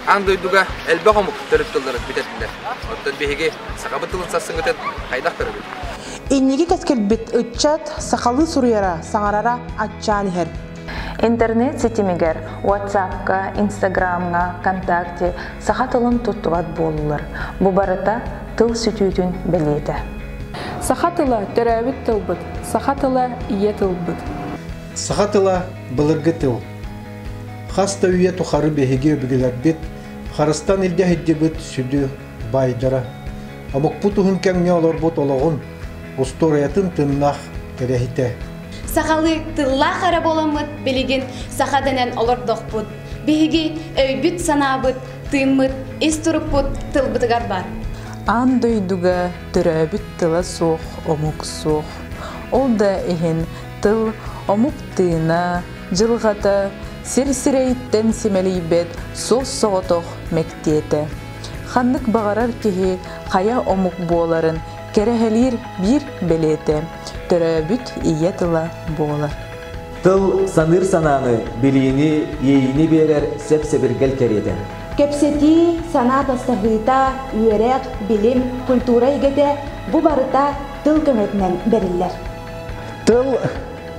Аан дойдуга элбэх омук төрүт тылларын бүтэрдилэр. Оттон биһиги сахабыт тылын сарсыҥҥытын хайдах көрөбүт? Инники кэскилбит ыччат сахалыы суруйара, саҥарара аччаан иһэр. Интернет ситимигэр, WhatsApp-ка, Instagram-ҥа, ВКонтакте саха тылын туттубат буоллулар. Бу барыта тыл сүтүүтүн бэлиэтэ. Саха тыла төрөөбүт тылбыт, саха тыла ийэ тылбыт. Саха тыла былыргы тыл. Хас да үйэ тухары биһиги өбүгэлэрбит харыстан илдьэ сылдьыбыт сүдү баайдара. Омукпут уһун кэмҥэ олорбут олоҕун, устуоруйатын тыннах кэрэһитэ. Сахалыы тыллаах эрэ буоламмыт билигин саха дэнэн олордохпут. Биһиги өйбүт-санаабыт, тыыммыт, ис турукпут тылбытыгар бар. Аан дойдуга төрөөбүт тыла суох омук суох. Ол да иһин тыл омук тыына, дьылҕата сир сирэйиттэн симэлийбэт суос-соҕотох мэктиэтэ. Ханнык баҕарар киһи хайа омук буоларын кэрэһэлиир биир бэлиэтэ төрөөбүт ийэ тыла буолар. Тыл саныыр санааны, билиини, иэйиини биэрэр сэп-сэбиргэл кэриэтэ. Кэпсэтии, санаа тастаһыыта, үөрэх, билим, культура эйгэтэ бу барыта тыл көмөтүнэн бэриллэр. Тыл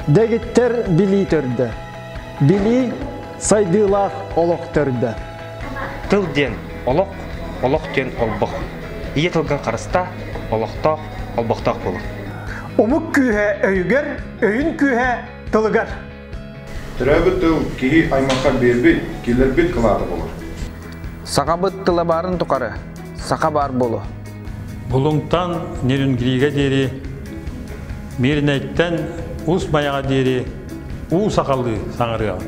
дэгиттэр билии төрдө. Билии сайдыылаах олох төрдө. Тыл диэн олох, олох диэн олбох. Ийэ тылгын харыста, олохтоох, олбохтоох буолар. Омук күүһэ өйүгэр, өйүн күүһэ тылыгар. Төрөөбүт тыл киһи аймахха биэрбит, киллэрбит кылаата буолар. Сахабыт тыла баарын тухары саха баар буолуо. Булуҥтан Нерюнгригэ диэри, Мирнэйтэн Уус Майаҕа диэри уу сахалыы саҥарыаҕа.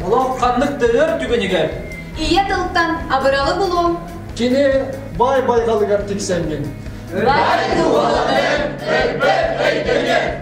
Олох ханнык да өр түгэнигэр Ийэ тылтан абыралы булуоҥ. Кини баай байҕалыгар тиксэҥҥин. Бай дууһаланын, өлбөт өйдөнүө!